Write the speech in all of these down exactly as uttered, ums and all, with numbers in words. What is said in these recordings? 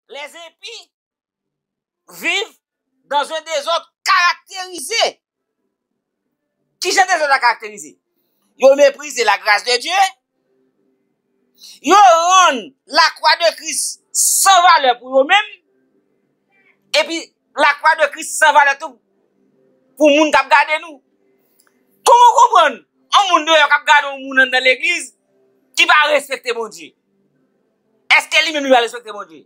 les impies vivent dans un désordre caractérisé. Kijan dezòd la karakterize? Yo méprize la grâce de Dieu. Yo rann lakwa de Kris san valè pou yo menm. Epi lakwa de Kris san valè tou pou moun k ap gade nou. Kòman w konprann yon moun deyò k ap gade yon moun anndan legliz ki pa respekte Bondye? Èske li menm li pa respekte Bondye?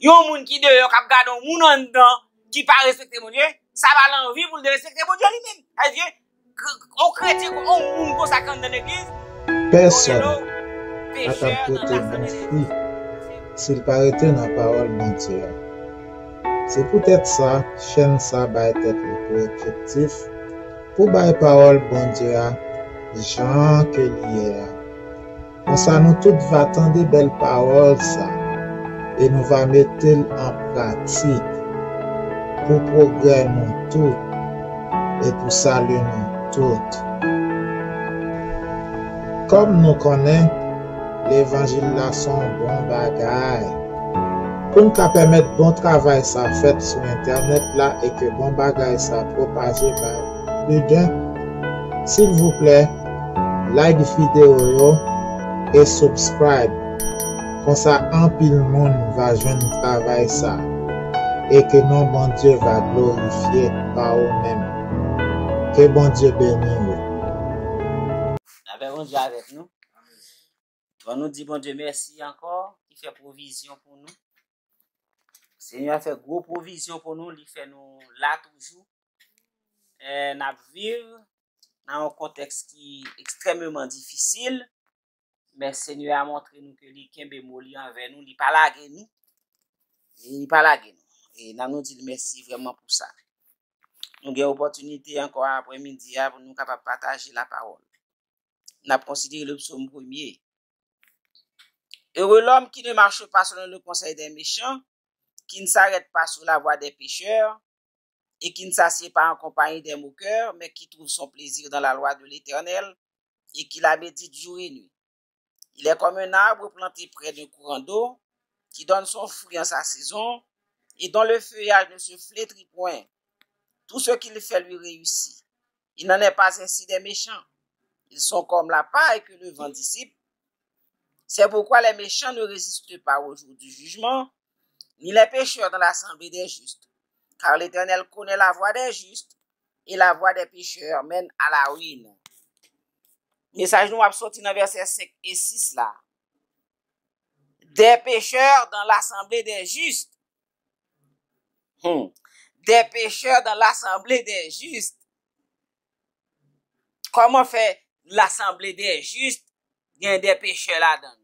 Yon moun ki deyò k ap gade yon moun anndan ki pa respekte Bondye, sa ba l anvi pou l derespekte Bondye li menm. Èske yon kretyen, yon moun konsa k anndan legliz, Pèsòn pa t ap pote bon fwi si l pa rete nan pawòl Bondye a. Se poutèt sa, chèn sa bay tèt li pou objektif pou bay pawòl Bondye a jan ke li ye a. Konsa nou tout va tande bèl pawòl sa e nou va mete l an pratik pou pwogrè nou tout e pou sali nou tout. Kòm nou konnen, levanjil la se yon bon bagay. Pou n ka pèmèt bon travay sa fèt sou entènèt la e ke bon bagay sa pwopaje bay pli de, silvouplè, like videyo yo e subscribe. Konsa anpil moun va jwenn travay sa e ke non Bondye va glorifye pa ou menm. Ke Bondye beni ou. Lapè Bondye avèk nou. Bon, nou di Bondye mèsi ankò, ki fè pwovizyon pou nou. Senyè a fè gwo pwovizyon pou nou, li fè nou la toujou. Eh, n ap viv nan yon kontèks ki ekstrèmeman difisil, men Senyè a montre nou ke li kenbe mo li anvè nou, li pa lage nou. Li pa lage nou. E n ap nou di l mèsi vrèman pou sa. Nou gen opòtinite ankò aprèmidi a pou nou kapab pataje lapawòl. N ap konsidere le psaume premier. Heureux l'homme qui ne marche pas selon le conseil des méchants, qui ne s'arrête pas sur la voie des pécheurs, et qui ne s'assied pas en compagnie des moqueurs, mais qui trouve son plaisir dans la loi de l'Éternel, et qui la médite jour et nuit. Il est comme un arbre planté près d'un courant d'eau, qui donne son fruit en sa saison, et dont le feuillage ne se flétrit point. Tout ce qu'il fait lui réussit. Il n'en est pas ainsi des méchants. Ils sont comme la paille que le vent dissipe. C'est pourquoi les méchants ne résistent pas au jour du jugement, ni les pécheurs dans l'assemblée des justes. Car l'Éternel connaît la voie des justes, et la voie des pécheurs mène à la ruine. Mesaj nou ap soti nan vèsè senk e sis la. Des pécheurs dans l'assemblée des justes. Hmm. Des pécheurs dans l'assemblée des justes. Kòman fè l'assemblée des justes gen de pechè ladan l?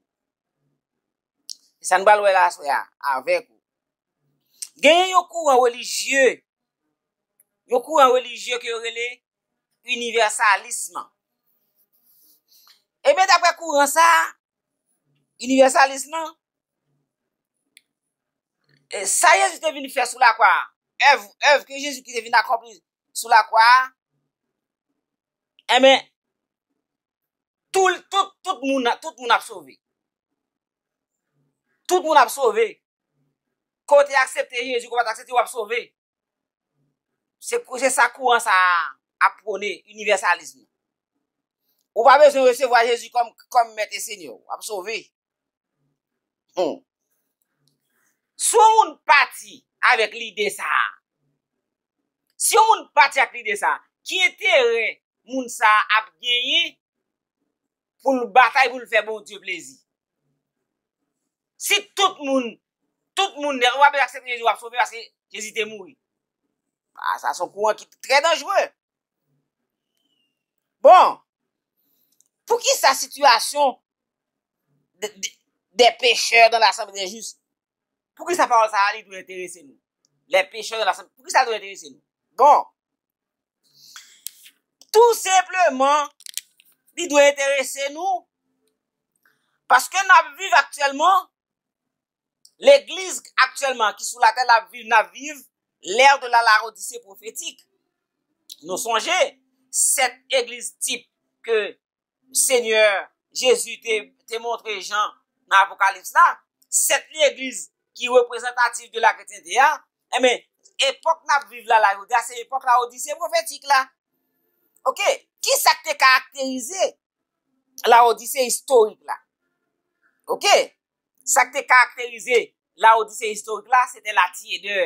Se sa n pral wè la aswè a avèk ou. Genyen yon kouran relijye, yon kouran relijye ke yo rele inivèsalism. Ebyen, daprè kouran sa a, inivèsalism lan, e, sa Jezi te vin fè sou lakwa a, èv, èv ke Jezi ki te vin akonpli sou lakwa a, enben, tout, tout, tout moun, tout moun ap sove. Tout moun ap sove. Ke w te aksepte Jezi, ke w pa t aksepte, w ap sove. Se, se sa kouran sa a ap pwone, inivèsalism. Ou pa bezwen resevwa Jezi kòm, kòm Mèt e Senyè w, w ap sove. Hmm. Si yon moun pati avèk lide sa a, si yon moun pati ak lide sa a, ki enterè moun sa a ap genyen pou l batay pou l fè Bondye plezi? Si tout moun, tout moun nèt, ou pa bezwen aksepte Jezi, w ap sove paske Jezi te mouri. Ah, sa se yon kouran ki trè danjere. Bon, poukisa sitiyasyon de, de, des pécheurs dans l'assemblée des justes, poukisa pawòl sa a li dwe enterese nou? Les pécheurs dans l'assemblée, poukisa l dwe enterese nou? Bon, tou senpleman, li dwe enterese nou paske n ap viv aktyèlman, legliz aktyèlman ki sou latè, l ap viv, n ap viv l'ère de la Laodicée prophétique. Nou sonje, sèt egliz tip ke Senyè Jezi te, te montre Jan nan Apokalips la, sèt legliz ki reprezantatif de la kretyente a, enben, epòk n ap viv la, la jodi a, se epòk Lawodise pwofetik la. Oke? Ki sa k te karakterize Lawodise istorik la? Oke? Sa k te karakterize Lawodise istorik la, se te la tyedè.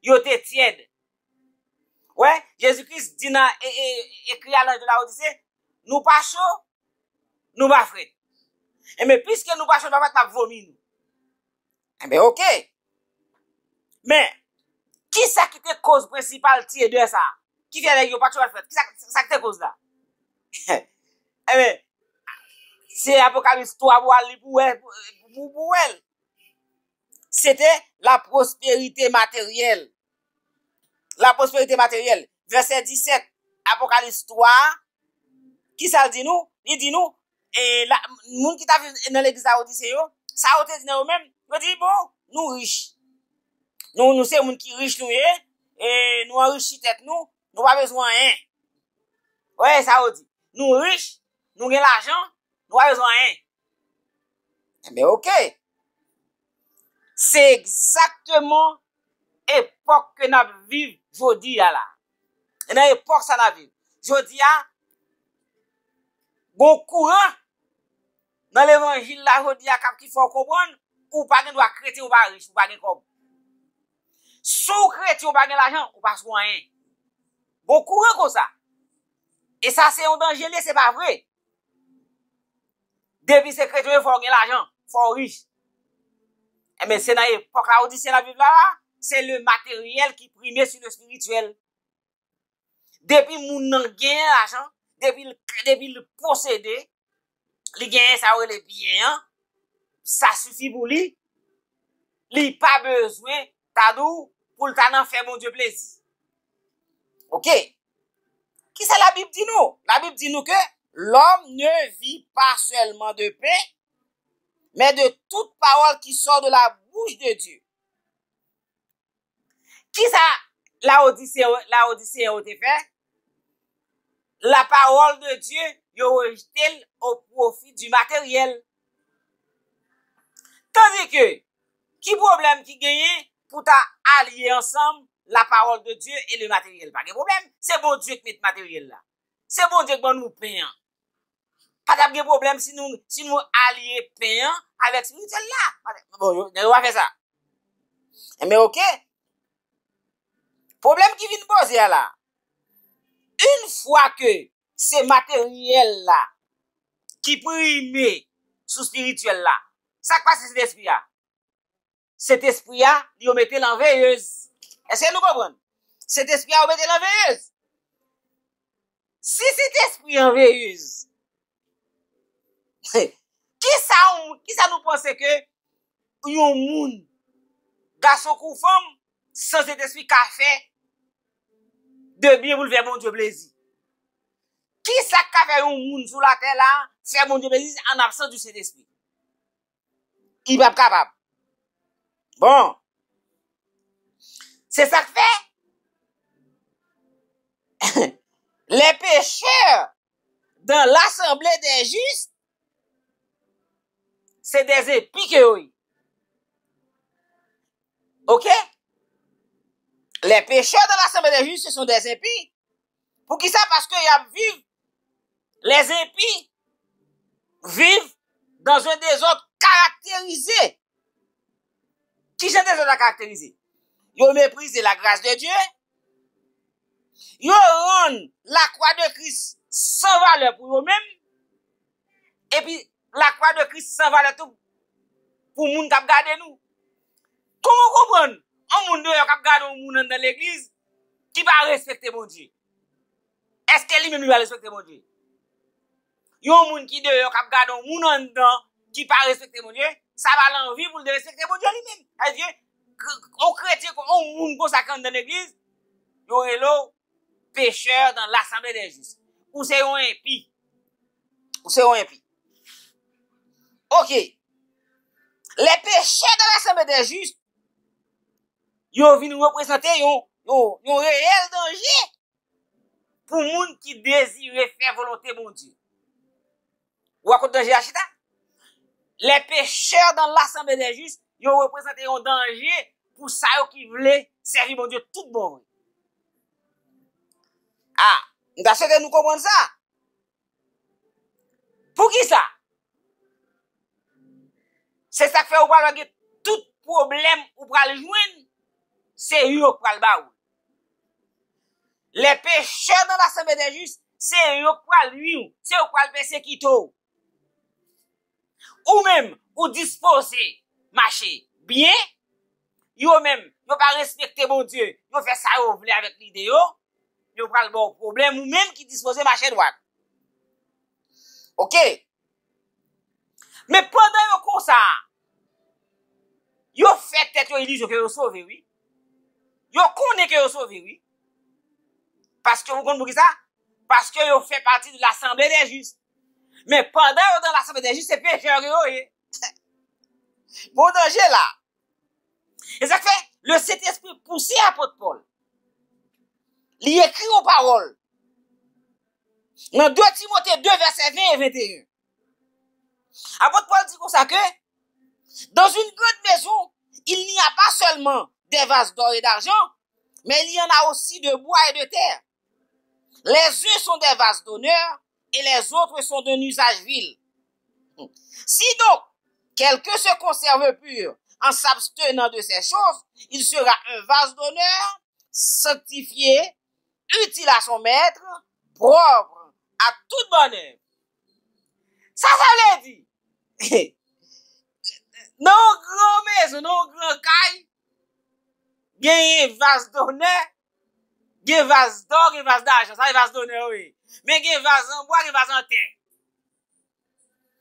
Yo te tyèd. Wè, Jezi Kris di nan e, e, ekri a lanje Lawodise, nou pa cho, nou pa frèt. Enben, piske nou pa cho, nou pa frèt, m ap vomi nou. Enben, oke. Men, ki sa ki te koz prensipal tyedè sa? Ki fè nèg yo pa cho, pa frèt? Ki sa, sa ki te koz la? Enben, se Apokalis twa pou w al li pou wè, pou, pou, pou wè l. Se te la pwosperite materyèl. La pwosperite materyèl. Vèsè disèt, Apokalis twa, ki sa l di nou? Li di nou, e la, moun ki t ap viv nan legliz Lawodise yo, sa yo te di nan yo menm, yo di, bon, nou rich. Nou, nou se moun ki rich nou ye, e nou anrichi tèt nou, nou pa bezwen anyen. Wè sa yo di. Nou rich, nou gen lajan, nou pa bezwen anyen. Enben, oke. Se egzakteman epòk ke n ap viv jodi a la. E nan epòk sa n ap viv. Jodi a, gon kouran nan levanjil la jodi a k ap ki fè w konprann, ou pa gen dwa kretyen, ou pa rich, ou pa gen kòb. Si w kretyen, ou pa gen lajan, ou pa sou anyen. Gon kouran konsa. E sa se yon danje li ye, se pa vre. Depi se kretyen, fò w gen lajan, fò w rich. Enben, se nan epòk Lawodisyen n ap viv la, la, se le matériel qui prime sur le spirituel. Depi moun nan gen lajan, depi l, depi l posede, li genyen sa yo rele byen an, sa sifi pou li, li pa bezwen ta di w pou l ta nan fè Bondye plezi. Oke. Kisa Labib di nou? Labib di nou ke l'homme ne vit pas seulement de pain, mais de toute parole qui sort de la bouche de Dieu. Kisa Lawodisyen, Lawodisyen yo te fè? La parole de Dieu, yo rejte l au profit du matériel. Tandis que, ki pwoblèm ki genyen pou ta alye ansanm la parole de Dieu et le matériel? Pa gen pwoblèm. Se Bondye ki met materyèl la. Se Bondye ki ban nou pen an. Pa t ap gen pwoblèm si nou, si nou alye pen an avèk espirityèl la. Bon, yo, yo pa fè sa. Enben, oke. Pwoblèm ki vin poze a la, une fois que se materyèl la ki prime sou espirityèl la, sa k pase Sentespri a? Sentespri a, yo mete l an veyez. Èske nou konprann? Sentespri a, yo mete l an veyez. Si Sentespri an veyez, kisa, yon moun- kisa nou panse ke yon moun, gason kou fanm, san Sentespri ka fè de byen pou l fè Bondye plezi? Kisa k ka fè yon moun sou latè la fè Bondye plezi an absans di Sentespri? Li p ap kapab. Bon. Se sa k fè, les pécheurs dans l'assemblée des justes, se des impies ke yo ye. Oke? Les pécheurs dans l'assemblée des justes, ce sont des impies. Poukisa? Paske y ap viv, les impies vivent dans un désordre caractérisé. Kijan dezòd la karakterize? Yo meprize la grâce de Dieu. Yo rann lakwa de Kris san valè pou yo menm. Epi, lakwa de Kris san valè tou pou moun k ap gade nou. Kòman w konprann yon moun deyò k ap gade yon moun anndan legliz ki pa respekte Bondye? Èske li menm li pral respekte Bondye? Yon moun ki deyò k ap gade yon moun anndan ki pa respekte Bondye, sa ba l anvi pou l derespekte Bondye li menm. Sa vle di, yon kretyen, yon moun konsa ki anndan legliz, yo rele w pécheur dans l'assemblée des justes. Ou se yon enpi. Ou se yon enpi. Oke. Les pécheurs dans l'assemblée des justes, yo vin reprezante yon, yon, yon reyèl danje pou moun ki dezire fè volonte Bondye. Ou wè kot danje a chita? Les pécheurs dans l'assemblée des justes, yo reprezante yon danje pou sa yo ki vle sèvi Bondye tout bon vre. A, m ta swete nou konprann sa. Poukisa? Se sa k fè ou pral wè gen tout pwoblèm ou pral jwenn, se yo k pral ba ou. Les pécheurs dans l'assemblée des justes, se yo k pral nwi w, se yo k pral pèsekite w. Ou menm, ou dispoze mache byen, yo menm, yo pa respekte Bondye, yo fè sa yo vle avèk lide yo, yo pral ba w pwoblèm, ou menm ki dispoze mache dwat. Oke? Men pandan yo konsa, yo fè tèt yo ilizyon ke yo sove, wi. Yo konnen ke yo sove, wi. Paske ou konn poukisa? Paske yo fè pati de l'assemblée des justes. Men pandan yo dans l'assemblée des justes, se pechè ke yo ye. Bon danje la. E sa k fè, le Sentespri pouse apot Pòl. Li ekri yon pawòl. Nan de Timote de, vèsè ven e venteyen. Apot Pòl di konsa ke, dans une grande maison, il n'y a pas seulement des vases d'or et d'argent, mais il y en a aussi de bois et de terre. Les uns sont des vases d'honneur et les autres sont d'un usage vil. Si donc quelqu'un se conserve pur en s'abstenant de ces choses, il sera un vase d'honneur, sanctifié, utile à son maître, propre à toute bonne œuvre. Sa sa vle di? Nan yon gran mezon, nan yon gran kay, genyen vaz donè, gen vaz dò, gen vaz dajan. Sa se vaz donè yo ye. Men gen vaz an bwa, gen vaz an tè.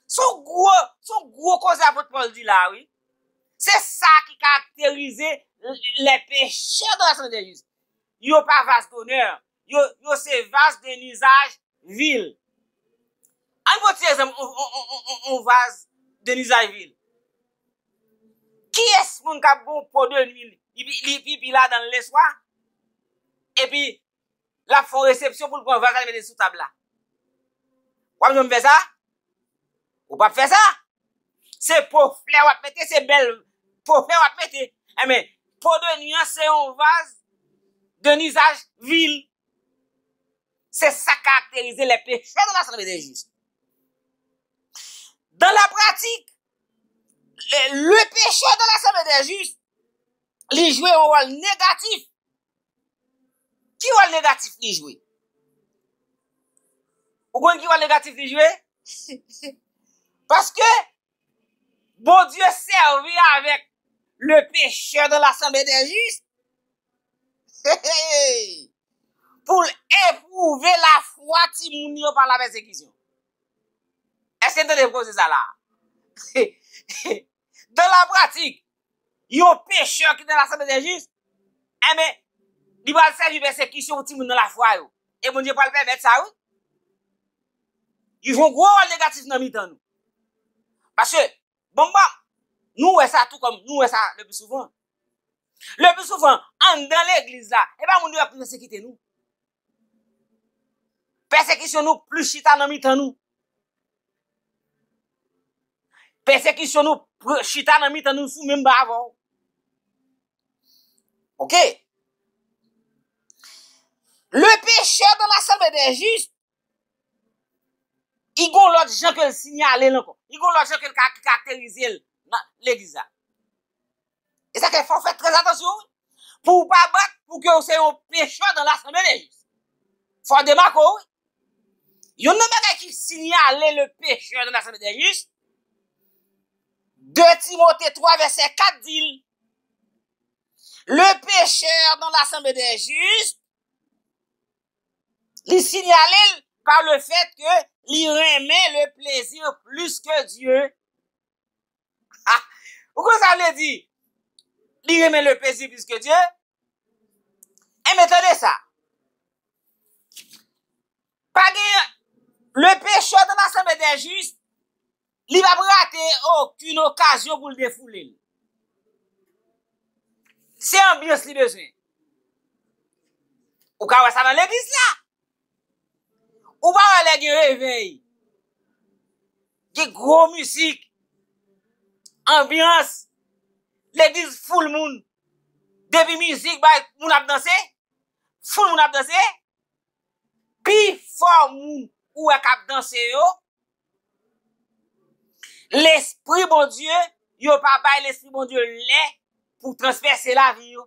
Se yon gwo, se yon gwo koze apot Pòl di la, wi. Se sa ki karakterize les pécheurs de l'assemblée des justes. Yo pa vaz donè. Yo, yo se vaz d'un usage vil. Ann pran ti egzanp, on, on, on, on, on vaz d'un usage vil. Kiyès moun k ap gen yon po de nwi, li, li, li pipi ladan l leswa, epi l ap fè yon resepsyon pou l pran vaz la, li mete sou tab la? W ap janm fè sa? Ou p ap fè sa? Se po flè w ap mete, se bèl po flè w ap mete. Enben, po de nwi an, se yon vaz d'un usage vil. Se sa k karakterize les pécheurs de l'assemblée des justes. Dans la pratique, le, le pécheur de l'assemblée des justes, li jwe yon wòl negatif. Ki wòl negatif li jwe? Ou konn ki wòl negatif li jwe? Paske Bondye sèvi avèk le pécheur de l'assemblée des justes pou l epwouve lafwa timoun yo pa lapèsekisyon. Èske n tande koze sa la? Dans la pratique, yon pechè ki nan l'assemblée des justes, enben, li pral sèvi pèsekisyon pou timoun nan lafwa yo. E Bondye pral pèmèt sa, wi. Li jwe yon gwo wòl negatif nan mitan nou. Paske, bon, bon, nou wè sa tou kòm, nou wè sa le pli souvan. Le pli souvan, anndan legliz la, e pa moun yo ap pèsekite nou. Pèsekisyon nou plis chita nan mitan nou. Pèsekisyon nou pr-, chita nan mitan nou sou menm ba avè w. Oke? Le pécheur dans l'assemblée des justes, li gon lòt jan ke l sinyale l ankò. Li gon lòt jan ke l ka, ki karakterize l nan legliz la. E sa ke fò w fè trè atansyon, wi. Pou w pa bat, pou ke w se yon pécheur dans l'assemblée des justes. Fò w demake w, wi. Youn nan bagay ki sinyale le pécheur dans l'assemblée des justes, de Timote twa vèsè kat di l, le pécheur dans l'assemblée des justes, li sinyale l par le fait que li renmen le plaisir plus que Dieu. Ha! Ou konn sa vle di? Li renmen le plaisir plus que Dieu? Enben, tande sa. Pa gen, le pécheur dans l'assemblée des justes, li p ap rate okenn okazyon pou l defoule l. Se anbyans li bezwen. Ou ka wè sa nan legliz la. Ou pa wè lè gen revèy, gen gwo mizik, anbyans, legliz full moun. Depi mizik, bay, moun ap danse, full moun ap danse. Pifò moun ou wè k ap danse yo, Lespri Bondye, yo pa bay Lespri Bondye lè pou transpèse lavi yo.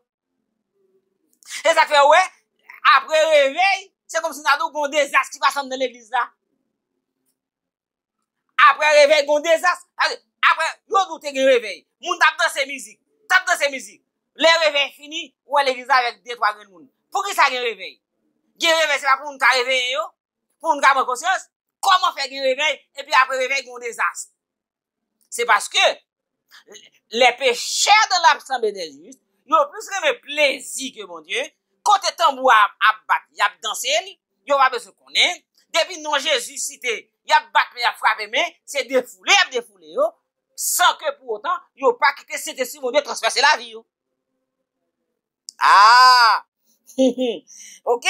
Se sa k fè, ou wè, apre revèy, se kòmsi n a di w gon dezas ki pase anndan legliz la. Apre revèy, gon dezas. Apre, yo di w te gen revèy. Moun t ap danse mizik. T ap danse mizik. Lè revèy fini, ou wè legliz la avèk de, twa grenn moun. Poukisa gen revèy? Gen revèy, se pa pou moun ka reveye yo? Pou moun ka pran konsyans? Kòman fè gen revèy, epi apre revèy, gon dezas? Se paske les pécheurs dans l'assemblée des justes, yo plis renmen plezi ke Bondye. Kote tanbou a ap bat, y ap danse l, yo pa bezwen konnen. Depi non Jezi site, y ap bat men, y ap frape men, se defoule y ap defoule yo, san ke pou otan, yo pa kite Sentespri Bondye transfèse lavi yo. Ah! Ok.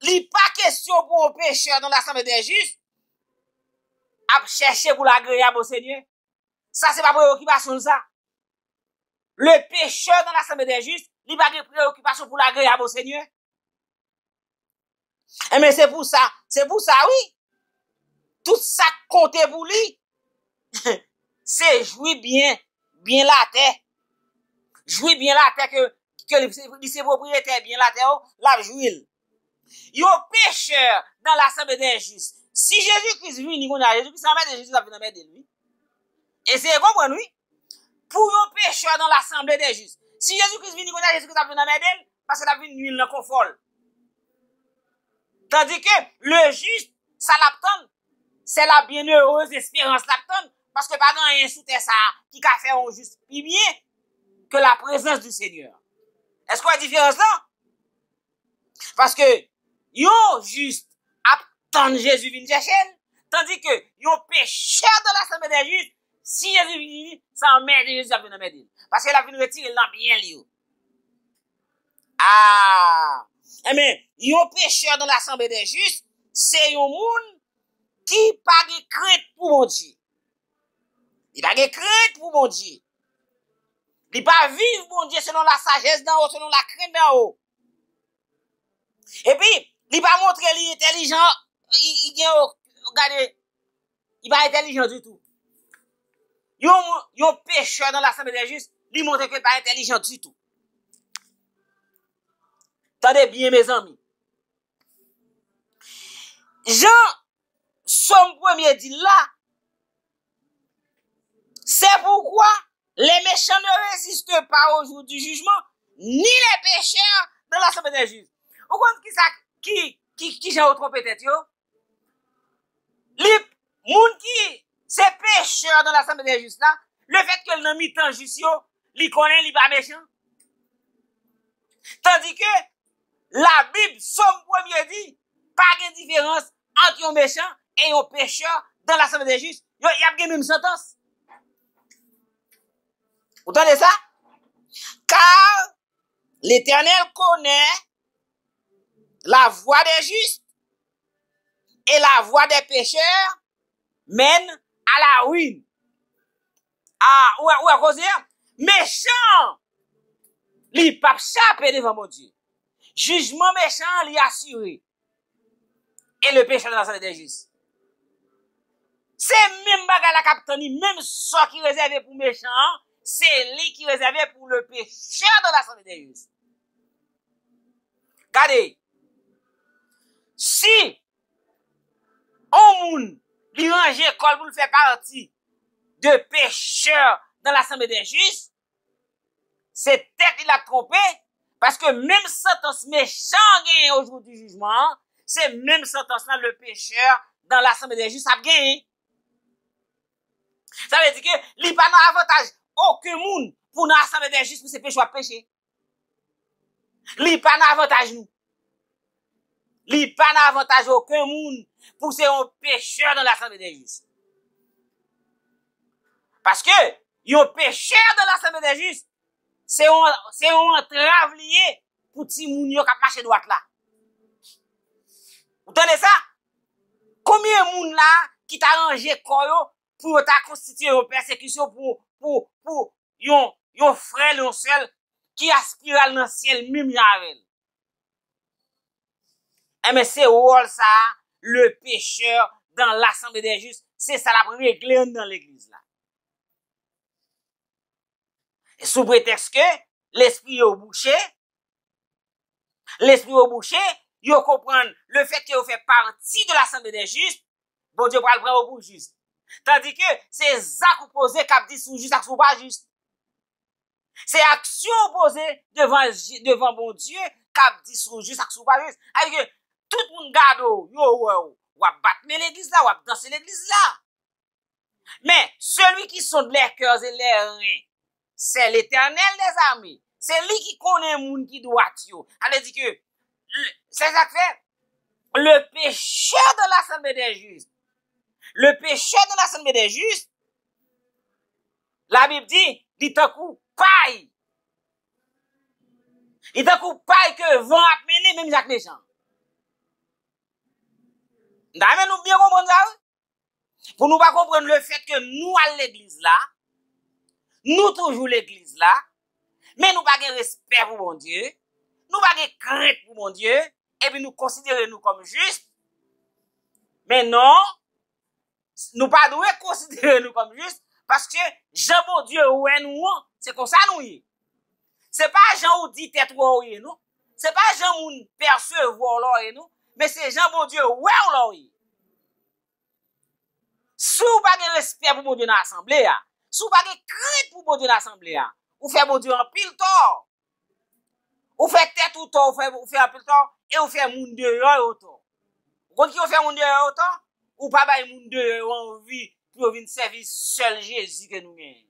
Li pa kesyon pou yon pechè dans l'assemblée des justes ap chèche pou l agreyab o Senyè. Sa se pa preyokipasyon l sa. Le pécheur dans l'assemblée des justes, li pa gen preyokipasyon pou l agreyab o Senyè. Enben, se pou sa, se pou sa, wi. Tout sa k konte pou li, se jwi byen, byen latè. Jwi byen latè ke, ke li, li se pwopriyetè byen latè yo, l ap jwi l. Yon pechè dans l'assemblée des justes. Si Jezi Kris vini kounye a, Jezi Kris anmède, Jezi Kris ap vin anmède l, wi. Eseye konprann, wi. Pou yon pechè dans l'assemblée des justes. Si Jezi Kris vini kounye a, Jezi Kris ap vin anmède l, paske l ap vin nui l nan konfò l. Tandis que le juste, sa l ap tann, c'est la bienheureuse espérance l ap tann, paske pa gen anyen sou tè sa a ki ka fè yon jis pi byen que la présence du Seigneur. Èske w wè diferans lan? Paske yon jis ap tann Jezi vin chèche l, tandis que yon pechè dans l'assemblée des justes, si Jezi vini, se anmède Jezi ap vin anmède l. Paske l ap vin retire l nan byen l yo. Ah! Enben, yon pechè dans l'assemblée des justes, se yon moun ki pa gen krent pou Bondye. Li pa gen krent pou Bondye. Li pa viv Bondye selon la sajès d'en haut, selon la krent d'en haut. Epi, li pa montre li entèlijan, li, li gen, gade, li pa entèlijan ditou. Yon, yon pechè dans l'assemblée des justes, li montre ke li pa entèlijan ditou. Tande byen, mezanmi. Jan Sòm premye di l la, c'est pourquoi les méchants ne résistent pas au jour du jugement, ni les pécheurs dans l'assemblée des justes. Ou konn ki sa, ki, ki, ki jan yo twonpe tèt yo? Li, moun ki se pechè dans l'assemblée des justes la, le fait que l nan mitan jis yo, li konnen li pa mechan. Tandis que Labib, Sòm premye di, pa gen diferans ant yon mechan e yon pechè dans l'assemblée des justes. Yo, y ap gen menm santans. Ou tande sa? Car l'Éternel connaît la voie des justes et la voie des pécheurs mène à la ruine. Ah, ou wè, ou wè koze a? Mechan an, li p ap chape devan Bondye. Jijman mechan an, li asire. Et le pécheur dans l'assemblée des justes. Se menm bagay la k ap tann li, menm sò ki rezève pou mechan an, se li ki rezève pou le pécheur dans l'assemblée des justes. Gade, si yon moun, li ranje kò l pou l fè pati de pécheurs dans l'assemblée des justes, se tèt li l ap twonpe, paske menm santans mechan an genyen o jou di jijman an, se menm santans lan le pécheur dans l'assemblée des justes ap genyen. Sa vle di ke li pa nan avantaj okenn moun pou nan asanble dè jis pou se peche w ap peche. Li pa nan avantaj nou. Li pa nan avantaj okenn moun pou se yon pechè dans l'assemblée des justes. Paske yon pechè dans l'assemblée des justes, se yon, se yon antrav li ye pou timoun yo k ap mache dwat la. Ou tande sa? Konbyen moun la ki ta ranje kò yo pou yo ta konstitye yon pèsekisyon pou, pou, pou yon, yon frè l, yon sè l, ki aspire al nan syèl menm jan avè l. Enben, se wòl sa a, le pécheur dans l'assemblée des justes, se sa l ap regle anndan legliz la. Sou pretèks ke lespri yo bouche, lespri yo bouche, yo konprann le fèt ke yo fè pati de l'assemblée des justes, Bondye pral pran yo pou jis. Tandike se zak ou poze k ap di si w jis ak si w pa jis. Se aksyon w poze devan, devan Bondye k ap di si w jis ak si w pa jis. Sa vle di ke tout moun gade w, yo wè w, w ap bat men legliz la, w ap danse legliz la. Mais celui qui sonde les cœurs et les reins, c'est l'Éternel des armées. Se li ki konnen moun ki dwat yo. Sa vle di ke, se sa k fè, le pécheur dans l'assemblée des justes, le pécheur dans l'assemblée des justes, Labib di, li tankou pay. Li tankou pay ke van ap mennen, menm jan ak mechan. M ta renmen nou byen konprann sa, wi. Pou nou pa konprann le fèt ke nou al legliz la, nou toujou legliz la, men nou pa gen respè pou Bondye, nou pa gen krent pou Bondye, epi nou konsidere nou kòm jis. Men non, nou pa dwe konsidere nou kòm jis, paske jan Bondye wè nou an, se konsa nou ye. Se pa jan ou di tèt ou wè ou ye, non. Se pa jan moun pèsevwa w lè w ye, non. Men se jan Bondye wè w lè w ye. Si w pa gen respè pou Bondye nan asanble a, si w pa gen krent pou Bondye nan asanble a, ou fè Bondye anpil tò. Ou fè tèt ou tò, ou fè, ou fè anpil tò, e ou fè moun deyò yo tò. Ou konn ki ou fè moun deyò yo tò? Ou pa bay moun deyò yo anvi pou yo vin sèvi sèl Jezi ke nou genyen.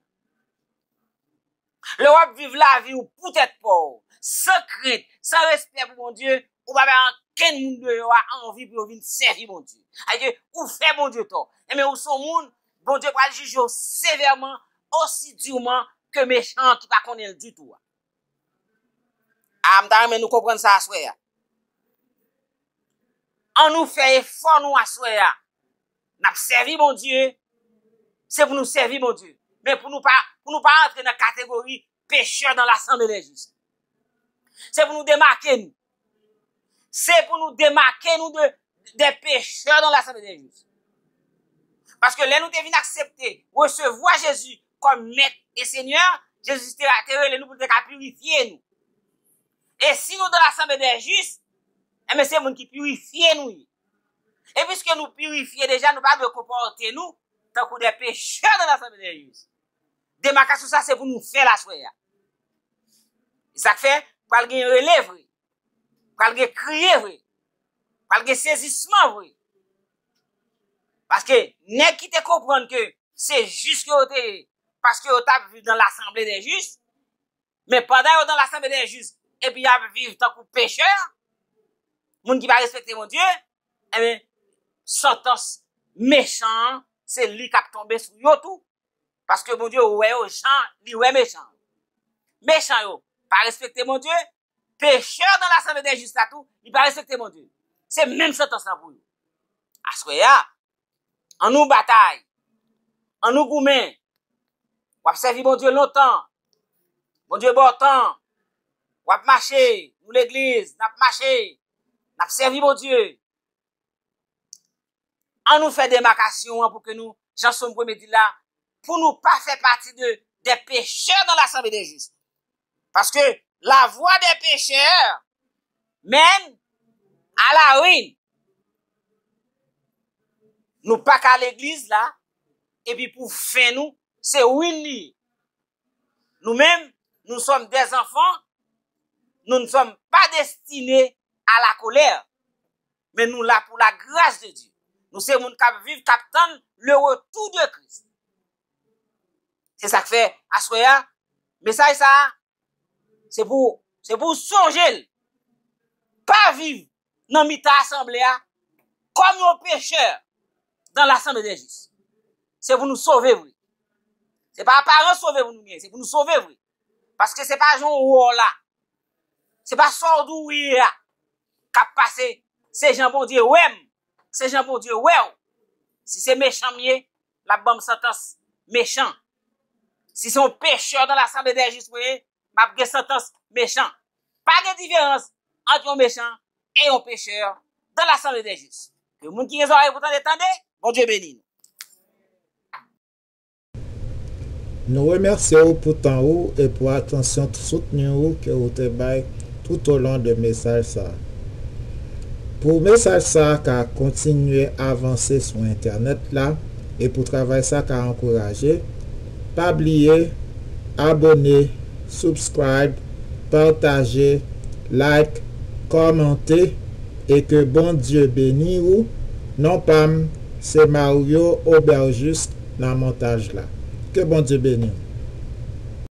Lè w ap viv lavi w pou tèt pa w, san krent, san respè pou Bondye, ou pa bay ankenn moun deyò a anvi pou yo vin sèvi Bondye. Sa vle di ou fè Bondye tò. Enben, ou se yon moun, Bondye pral jije w sevèman, osi diman ke mechan an ki pa konnen l ditou a. A, m ta renmen nou konprann sa aswè a. Ann nou fè efò nou aswè a. N ap sèvi Bondye, se pou nou sèvi Bondye. Men pou nou pa, pou nou pa rantre nan kategori pécheur dans l'assemblée des justes. Se pou nou demake nou. Se pou nou demake nou de, des pécheurs dans l'assemblée des justes. Paske lè nou te vin aksepte, resevwa Jezi kòm Mèt e Senyè, Jezi te, te rele nou pou l te ka pirifye nou. E si nou dans l'assemblée des justes, enben se moun ki pirifye nou ye. E piske nou pirifye deja, nou pa dwe konpòte nou tankou des pécheurs dans l'assemblée des justes. Demakasyon sa se pou nou fè l aswè a. E sa k fè, pral gen rele vre. Pral gen kriye vre. Pral gen sezisman vre. Paske nèg ki te konprann ke se jis ke yo te ye, paske yo t ap viv dans l'assemblée des justes, men pandan yo dans l'assemblée des justes, epi y ap viv tankou pechè, moun ki pa respekte Bondye, enben, santans mechan an, se li k ap tonbe sou yo tou. Paske Bondye wè yo jan li wè mechan yo. Mechan yo pa respekte Bondye, pécheur dans l'assemblée des justes la tou, li pa respekte Bondye. Se menm santans lan pou yo. Aswè a, ann nou batay. Ann nou goumen. W ap sèvi Bondye lontan. Bondye ba w tan. W ap mache. Nou legliz, n ap mache. N ap sèvi Bondye. Ann nou fè demakasyon an pou ke nou, jan Sòm premye di la, pou nou pa fè pati de, des pécheurs dans l'assemblée des justes. Paske la voie des pécheurs mène à la ruine. Nou pa ka legliz la, epi pou fen nou, se ruin li ye. Nou menm, nous sommes des enfants, nous ne sommes pas destinés à la colère. Men nou la pou la grâce de Dieu. Nou se moun k ap viv, k ap tann le retour de Christ. Se sa k fè, aswè a, mesaj sa a, se pou, se pou w sonje l. Pa viv nan mitan asanble a kòm yon pechè dans l'assemblée des justes. Se pou nou sove vre. Se pa aparans sove pou nou genyen, se pou nou sove vre. Paske se pa jan w wè w la. Se pa sa w di w ye a k ap pase. Se jan Bondye wè m. Se jan Bondye wè w. Si se mechan m ye, l ap ban m santans mechan. Si se yon pechè dans l'assemblée des justes mwen ye, m ap gen santans mechan. Pa gen diferans ant yon mechan e yon pechè dans l'assemblée des justes. Ke moun ki gen zòrèy pou tande, tande. Bondye beni nou. Nou remèsye w pou tan ou e pou atansyon soutni ou ke ou te bay tout o lon de mesaj sa a. Pou mesaj sa a ka kontinye avanse sou entènèt la e pou travay sa ka ankouraje, pa bliye abòne, subscribe, pataje, like, kòmante e ke Bondye beni ou. Non pa m se Mario Aubergiste nan montaj la. Ke Bondye beni w.